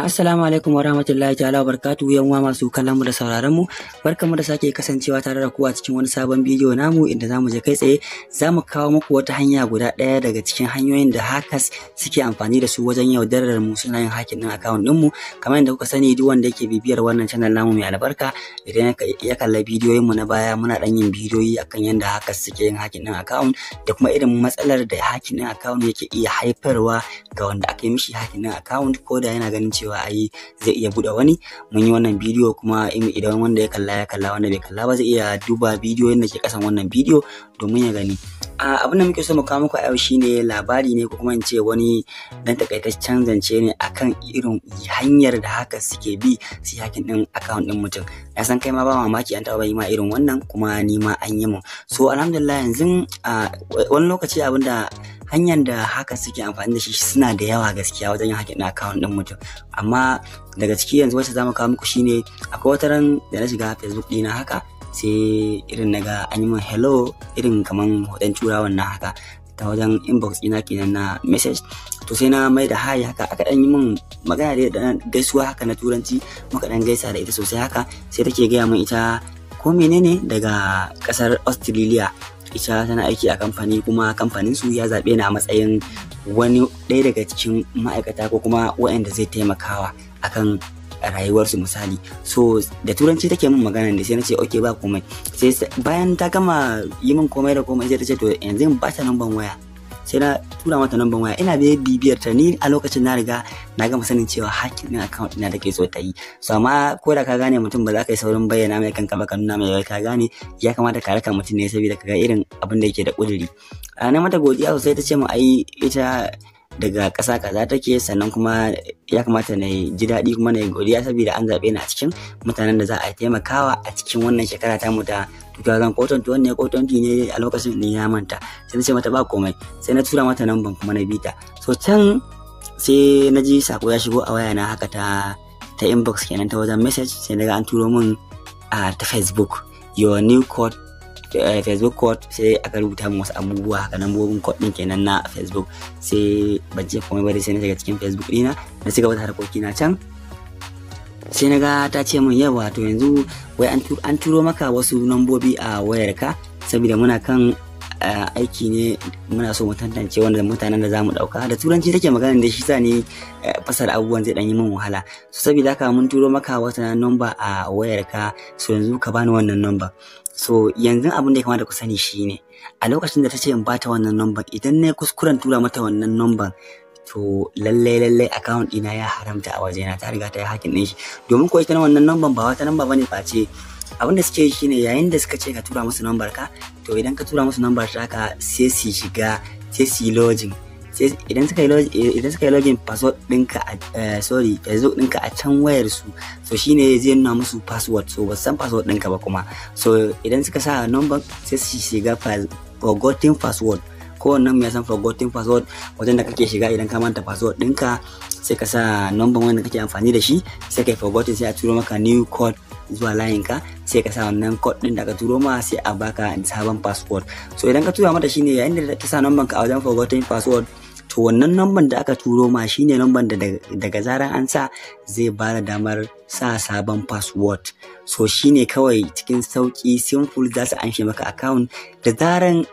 Assalamu alaikum warahmatullahi ta'ala wabarakatuhu, yan uwa masu kallon mu da sauraron mu, barkamu da sake kasancewa tare da ku a cikin wani sabon bidiyo namu, inda zamu je kai tsaye zamu kawo muku wata hanya guda ɗaya daga cikin hanyoyin da hackers suke amfani da su wajen yaudarar mu, suna yin hacking ɗin account ɗin mu. Kamar yadda kuka sani, duk wanda yake bibiyar wannan channel namu mai albarka, idan ya kalla bidiyoyin mu na baya, muna ɗan yin bidiyoyi akan yadda hackers suke yin hacking ɗin account da kuma irin matsalar da hacking ɗin account yake iya haifarwa ga wanda aka yi mishi hacking ɗin account, ko da yana ganin cewa ai zai iya buɗe wani. Mun yi wannan bidiyo, kuma idan wanda ya kalla ya kalla, wanda bai kalla ba zai iya duba bidiyoyin da ke kasan wannan bidiyo domin ya gani. Abin da muke so mu kawo muku a yau shine labari ne, ko kuma in ce wani dan takaitaccen zance ne akan irin hanyar da hackers suke bi su hacking din account din mutum. Na san kai ma ba mamaki an taɓa yi ma irin wannan, kuma ni ma an yi mun. So alhamdulillah, yanzu wani lokaci abin da hanyar da hackers suke amfani da shi suna da yawa gaskiya wajen yin hacking din account din mutum, amma daga ciki yanzu wacce zamu kawo muku shine, akwai wata ran da na shiga Facebook ɗina haka, sai irin naga an yi min hello, irin kaman hoton turawan na haka, ta wajen inbox ɗina kenan na message. To sai na mai da hi haka, aka ɗan yi min magana da gaisuwa haka na Turanci, muka ɗan gaisa da ita sosai haka. Sai take gaya min ita ko menene daga ƙasar Australia, ita tana aiki a kamfani, kuma kamfanin su ya zaɓe ni a matsayin wani ɗaya daga cikin ma'aikata ko kuma waɗanda zai taimakawa akan rayuwarsu misali. So da Turanci take min magana da sai na ce okay, ba komai. Sai bayan ta gama yi min komai da komai, sai ta ce to yanzu in bata namban waya. Sai na tura mata namban waya. Ina bibiyar ta ni a lokacin na riga na gama sanin cewa hacking din account ina take so ta yi. So amma ko da ka gane mutum, ba za ka yi saurin bayyana mai kanka ba, ka nuna mai wai ka gane. Ya kamata ka raka mutum ne saboda ka ga irin abin da yake da kuduri. Na mata godiya sosai. Ta ce mu ai ita daga ƙasa kaza take, sannan kuma ya kamata na ji daɗi kuma na yi godiya saboda an zaɓe ni a cikin mutanen da za a taimakawa a cikin wannan shekara ta mu ta 2021 ne ko 20 ne a lokacin ne, ya manta. Sai na ce mata ba komai, sai na tura mata namban kuma na bita. So can sai na ji sako ya shigo a waya na haka ta inbox kenan, ta wajen message. Sai na ga an turo min a ta Facebook "Your new code, Facebook code". Sai aka rubuta min wasu abubuwa haka, lambobin code din kenan na Facebook. Sai ban ce komai ba dai, sai na shiga cikin Facebook dina na ci gaba da harkokina. Can sai na ga ta ce min, yawa to yanzu wai an turo maka wasu lambobi a wayarka saboda muna kan aiki ne, muna so mu tantance wanda mutanen da zamu dauka. Da Turanci take magana da shi, sa ni fasara abubuwan zai dan yi min wahala. So saboda haka mun turo maka wata number a wayarka, so yanzu ka bani wannan number. So yanzu abin da ya kamata ku sani shine, a lokacin da ta ce in bata wannan number, idan na kuskuren tura mata wannan number, to lallai lallai account ɗina ya haramta a wajena, ta riga ta yi hacking ɗin shi. Domin ko ita wannan number ba wata number bane face abin da suke yi shine, yayin da suka ce ka tura musu number ka, to idan ka tura musu number ka, sai su shiga, sai su yi login. Sai idan suka yi login password ɗinka a, sorry, Facebook ɗinka a can wayar su, so shine zai nuna musu password. So ba san password ɗinka ba kuma. So idan suka sa number, sai su shiga forgotten password. Kowannen mu ya san forgotten password, wajen da kake shiga idan ka manta password ɗinka, sai ka sa number wanda kake amfani da shi, sai ka yi forgotten, sai a turo maka new code zuwa layin ka, sai ka sa wannan code ɗin da aka turo ma, sai a baka sabon password. So idan ka tura mata, shine yayin da ta sa number ka a wajen forgotten password, to wannan number da aka turo ma shine number da daga zaran an sa zai ba da damar sa sabon password. So shine kawai cikin sauki, simple, za su anshe maka account da zaran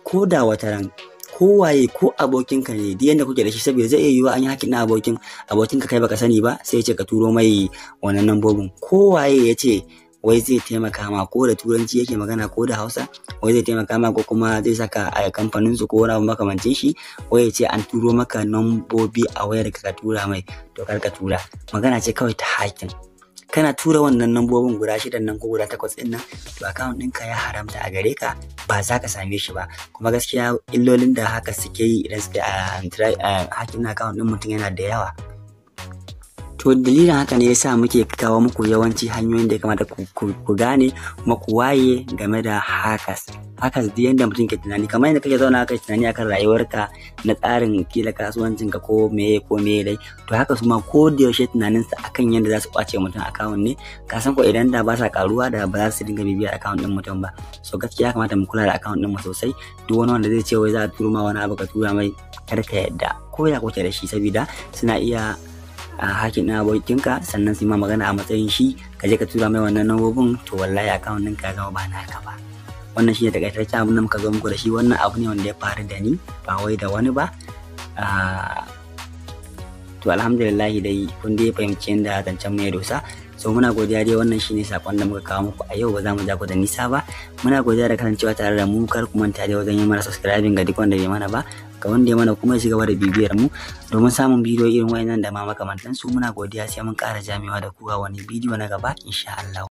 ko da wata ran kowaye ko abokinka ne, duk yanda kuke da shi, saboda zai iya yiwuwa an yi hacking na abokinka, kai baka sani ba, sai ya ce ka turo mai wannan nambobin. Kowaye ya ce wai zai taimaka ma, ko da Turanci yake magana ko da Hausa, wai zai taimaka ma ko kuma zai saka a kamfanin su ko wani abu makamancin shi, wai ya ce an turo maka nambobi a wayar ka tura mai, to kar ka tura. Magana ce kawai ta hacking. Kana tura wannan nambobin guda shidan nan ko guda takwas ɗin nan, to account ɗinka ya haramta a gare ka, ba za ka same shi ba. Kuma gaskiya illolin da haka suke yi idan suke a hacking account ɗin mutum yana da yawa. To dalilin haka ne yasa muke kawo muku yawanci hanyoyin da ya kamata ku gane kuma ku waye game da hackers. Hackers, duk yanda mutum ke tunani, kamar yadda kake zauna kai tunani akan rayuwarka na tsarin kila kasuwancinka ko meye ko meye dai, to haka su ma ko da yaushe tunaninsa akan yadda za su kwace mutum account ne. Ka san ko idan da ba sa karuwa, da ba za su dinga bibiyar account din mutum ba. So gaskiya ya kamata mu kula da account din mu sosai. Duk wani wanda zai ce wai za a turo ma wani abu ka tura mai, kar ka yadda, ko ya kuke da shi, saboda suna iya a hacking ɗin abokinka, sannan su yi ma magana a matsayin shi, ka je ka tura mai wannan nambobin, to wallahi account ɗinka ya zama ba naka ba. Wannan shine takaitaccen abin da muka zo muku da shi. Wannan abu ne wanda ya faru da ni, ba wai da wani ba. To alhamdulillah dai kun dai fahimci yadda zancen mu ya dosa. So muna godiya dai, wannan shine sakon da muka kawo muku a yau. Ba za mu ja ku da nisa ba. Muna godiya da kasancewa tare da mu. Kar ku manta dai wajen yi mana subscribing ga duk wanda bai mana ba, ga wanda ya mana kuma ya ci gaba da bibiyar mu domin samun bidiyo irin wayannan da ma makamantansu. Muna godiya, sai mun ƙara jamewa da ku a wani bidiyo na gaba, insha Allah.